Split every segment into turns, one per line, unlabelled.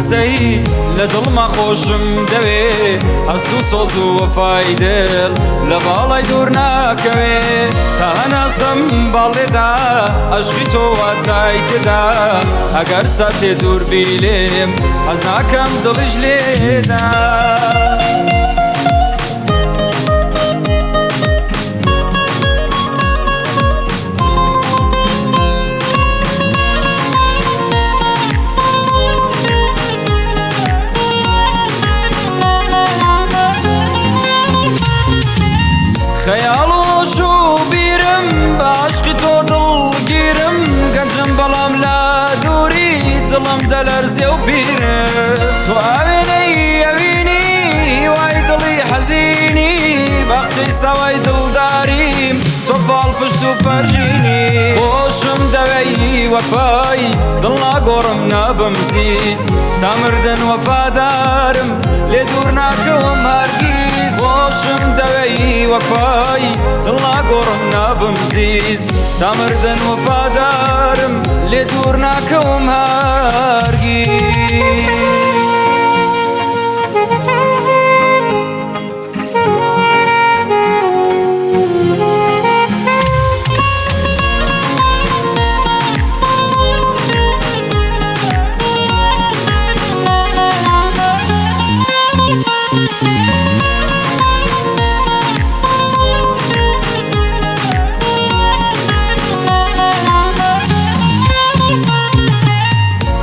هەناسەی لە دڵما خۆشم دەوێ، هەست و سۆز و وەفای دڵ لە باڵای دوور ناکەوێ. تا هەناسەم باڵێدا ئەشقی تۆ واتای تێدا، ئەگەر ساتێ دوور بی لێم حەز ناکەم دڵیش لێدا. خەیاڵ و شوو بیرم بە عەشقی تۆ دڵگیرم، گەنجم بەڵام لە دووری دڵم دەلەرزێ و پیرم. تۆ ئاوێنەی ئەوینی وای دڵی حەزینی، باخچەی ساوای دڵداریم تۆ پاڵپشت و پەرژینی. خۆشم دەوێی وەک پاییز، دڵ ناگۆڕم نابم زیز، تا مردن وەفادارم لێ دوور ناکەوم هەرگیز. خۆشم دەوێی وەک پاییز، دڵ ناگۆڕم نابم زیز، تا مردن وەفادارم لێ دوور ناکەوم هەرگیز.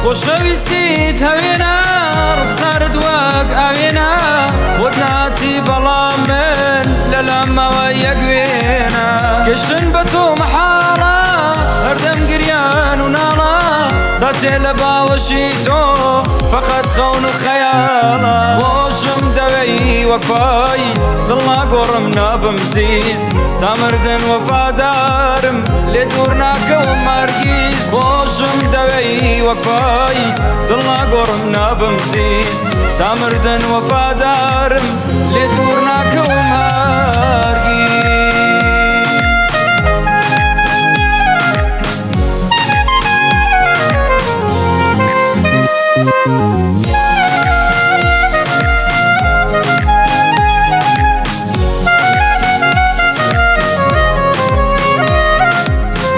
خۆشەویستیت هەوێنە، ڕوخسارت وەک ئاوێنە، خۆت ناتی بەڵام من لە لاماوە یەک وێنە. گەشتن بە تۆ مەحاڵە، هەردەم گریان و ناڵە، ساتێ لە باوەشی تۆ فەقەت خەون و خەیاڵە. خۆشم دەوێی وەک پاییز، دڵ ناگۆڕم نابم زیز، تا مردن وەفادارم لێ دوور ناکەوم هەرگیز. خۆشم دەوێی وەک پاییز، دڵ ناگۆڕم نابم زیز، تا مردن وەفادارم لێ دوور ناکەوم هەرگیز.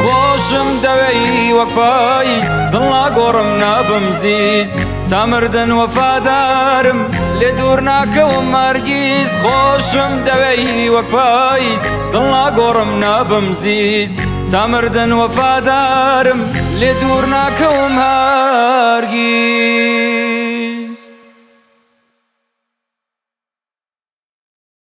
خۆشم دەوێی وەک پاییز، دڵ ناگۆڕم نابم زیز، تا مردن وەفادارم لێ دوور ناکەوم هەرگیز. خۆشم دەوێی وەک پاییز، دڵ ناگۆڕم نابم زیز، تا مردن وەفادارم لێ دوور ناکەوم.